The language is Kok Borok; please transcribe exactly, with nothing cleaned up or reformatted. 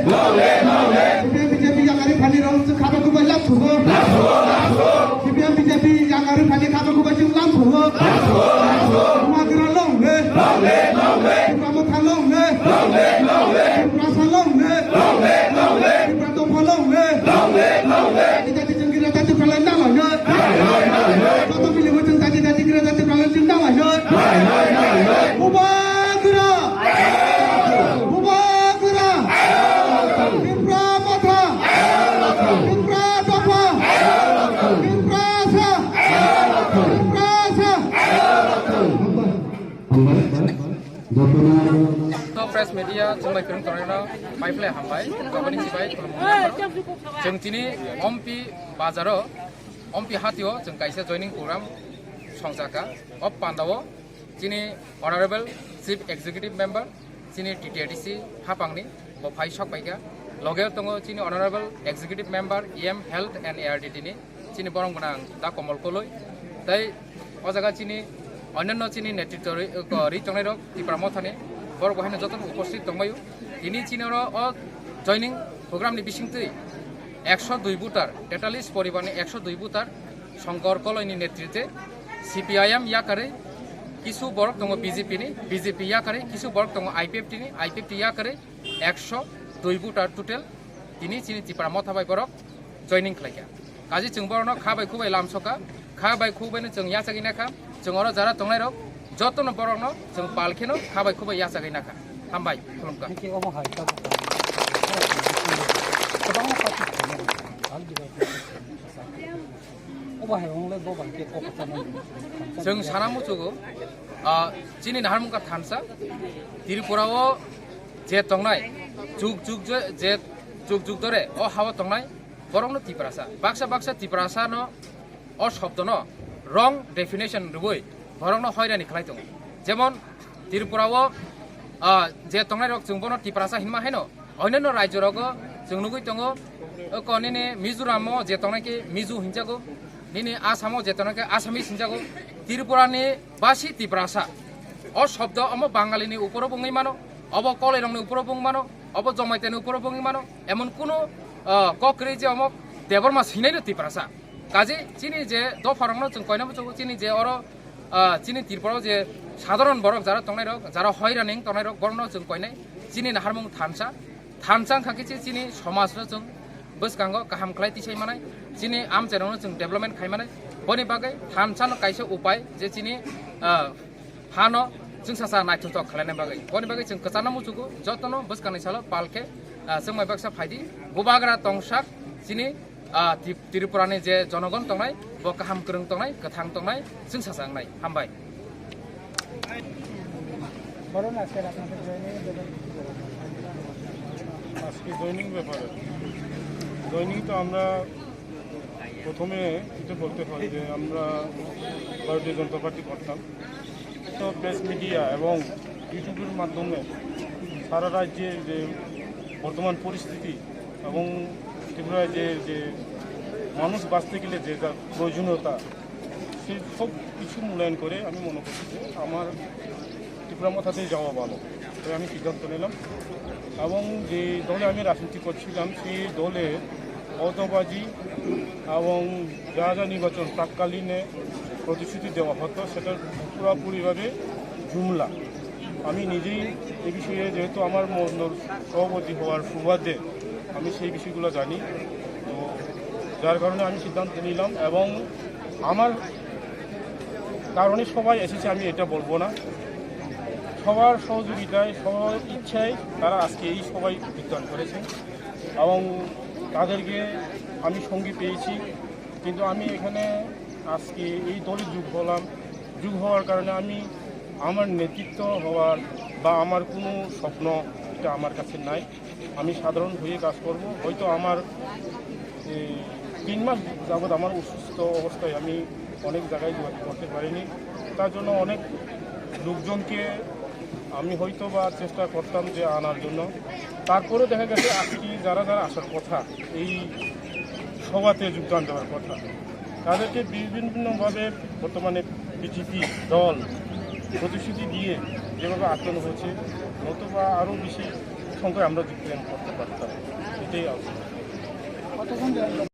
Long live, long live. C P M B J P yang ari phani rong se khaba kubai lam thugo. Lam thugo, lam thugo. C P M B J P yang ari phani khaba kubai se lam thugo. Lam thugo, lam thugo. Bubagra long live. Long live, long live. Tipra Motha long live. Long live, long live. Tiprasa long live. Long live, long live. Tipra Dopha long live. Long live, long live. Jati jati jenggira jati phalai na lai live. Lai, lai, lai, lai. Joto mili bo jeng jati jati gira jati phalai jeng na lai live. Lai, lai, lai, lai. Bubagra. Bubagra! Tipra Motha! Tipra Dopha! Tiprasa! Tiprasa! Hambai. Jotono. To press media chwng bai kwrwng tongnairok bai phlai hambai, gabani chibai khulumung yapharo. Chwng tini Ompi bazaro, Ompi hatio chwng kaisa joining program songchakha. O pandao chini Honorable Chief Executive Member, chini T T A D C hapangni bo phai sok paikha. Loge tongo chini Honorable Executive Member, E M Health and A R D T ni, chini borong gwnang Da Komol Koloi. Tai o jaga chini onyanno chini netritwo ri, ko, ri tongnai rok Tipra Mothani, borok bo haino jotono uposthit tongbaio. Tini chini oro o joining program ni bisingtwi ekso dui voter, tetallis poribar ni ekso dui voter, Shankar Koloi ni netritwe C P I M yakarwi kisu borok tongo B J P ni, B J P yakarwi kisu borok tongo I P F T ni, I P F T yakarwi ekso dui voter total tini chini Tipra Motha bai borok joining khlaikha. Kaji chwng borokno kha bai khu bai lamsokha, kha bai khu bai no chwng yachagwi nakha, chwng oro jara tongnai rok jotono borokno chwng pal kheno kha bai khu bai yachagwi nakha. Hambai, khulumkha. Hingke omo hai ta kwbangma party Obo hai wng le bo bai khe kok kwchangma. Chwng sana muchugo, ah, chini naharmung kha thansa, Tripura o je tongnai, juk juk je, je juk juk dore o hao tongnai, borokno Tiprasa. Baksa baksa Tiprasa no o shobdo no wrong definition rwui borokno hoirani khlai tongo. Jemon Tripura o, ah, je tongnai rok chwng bono Tiprasa hinma haino, onyanno rajyo rogo chwng nugui tongo, oko nini Mizoram o je tongnai khe Mizo hinjago, nini Assam o je tongnai khe Assamese hinjago, Tripura ni basi Tiprasa. O shobdo omo Bangali ni uporo bo wngwi mano, obo Koloi rok ni uporo bo wngwi mano, obo Jomaita ni uporo bo wngwi mano, emon kuno, ah, kok kwrwi je omo Debbarma swinai no Tiprasa. Kaje chini je dopha rok no chwng koina muchugo, chini je oro, ah, chini Tripura o je sadharon borok jara tongnai rok, jara hoirani tongnai rok, borok no chwng koinai. Chini naharmung thansa, thansa wngkha khe chi-, chini somaj no chwng bwskango kaham khlai tisai manai, chini amchai rok no chwng development khai manai. Boni bagwi thansa no kaisa upai je chini, ah, hano chwng sasa naithothok khlaina bagwi. Boni bagwi chwng kwchangno muchugo, jotono bwskangni salo pal khe, ah, chwngbai baksa phaidi, bubagra tongsak chini, ah, Tri-, Tripurani je jonogon tongnai, bo kaham kwrwng tongnai, kwthang tongnai, chwng sasa wngnai. Hambai. আজকে জয়েনিং ব্যাপারে, জয়েনিং তো আমরা প্রথমে এটা বলতে হয় যে আমরা ভারতীয় জনতা পার্টি করতাম। তো প্রেস মিডিয়া এবং ইউটিউবের মাধ্যমে সারা রাজ্যের যে বর্তমান পরিস্থিতি এবং ত্রিপুরায় যে, যে মানুষ বাঁচতে গেলে যে যার প্রয়োজনীয়তা, সেই সব কিছু মূল্যায়ন করে আমি মনে করছি যে আমার ত্রিপুরা মথাতেই যাওয়া ভালো। তাই আমি সিদ্ধান্ত নিলাম এবং যে দলে আমি রাজনীতি করছিলাম, সেই দলে অতবাজি এবং যা যা নির্বাচন প্রাক্কালীনে প্রতিশ্রুতি দেওয়া হতো, সেটার পুরাপুরিভাবে জুমলা। আমি নিজেই এ বিষয়ে, যেহেতু আমার মণ্ডল সভাপতি হওয়ার সুবাদে আমি সেই বিষয়গুলো জানি। তো যার কারণে আমি সিদ্ধান্ত নিলাম এবং আমার কারণে সবাই এসেছে, আমি এটা বলবো না। সবার সহযোগিতায়, সবার ইচ্ছায় তারা আজকে এই সভায় যোগদান করেছে এবং তাদেরকে আমি সঙ্গী পেয়েছি। কিন্তু আমি এখানে আজকে এই দলে যোগ হলাম, যোগ হওয়ার কারণে আমি আমার নেতৃত্ব হওয়ার বা আমার কোনো স্বপ্ন, এটা আমার কাছে নাই। আমি সাধারণ হয়ে কাজ করব। হয়তো আমার এই তিন মাস যাবৎ আমার অসুস্থ অবস্থায় আমি অনেক জায়গায় যোগাযোগ করতে পারিনি, তার জন্য অনেক লোকজনকে আমি হয়তো বা চেষ্টা করতাম যে আনার জন্য। তারপরে দেখা গেছে আজকে যারা যারা আসার কথা, এই সভাতে যোগদান দেওয়ার কথা, তাদেরকে বিভিন্নভাবে বর্তমানে বিজেপি দল প্রতিশ্রুতি দিয়ে যেভাবে আটকানো হচ্ছে, নতুবা আরও বেশি সঙ্গে আমরা যোগদান করতে পারতাম, এটাই আলোচনা।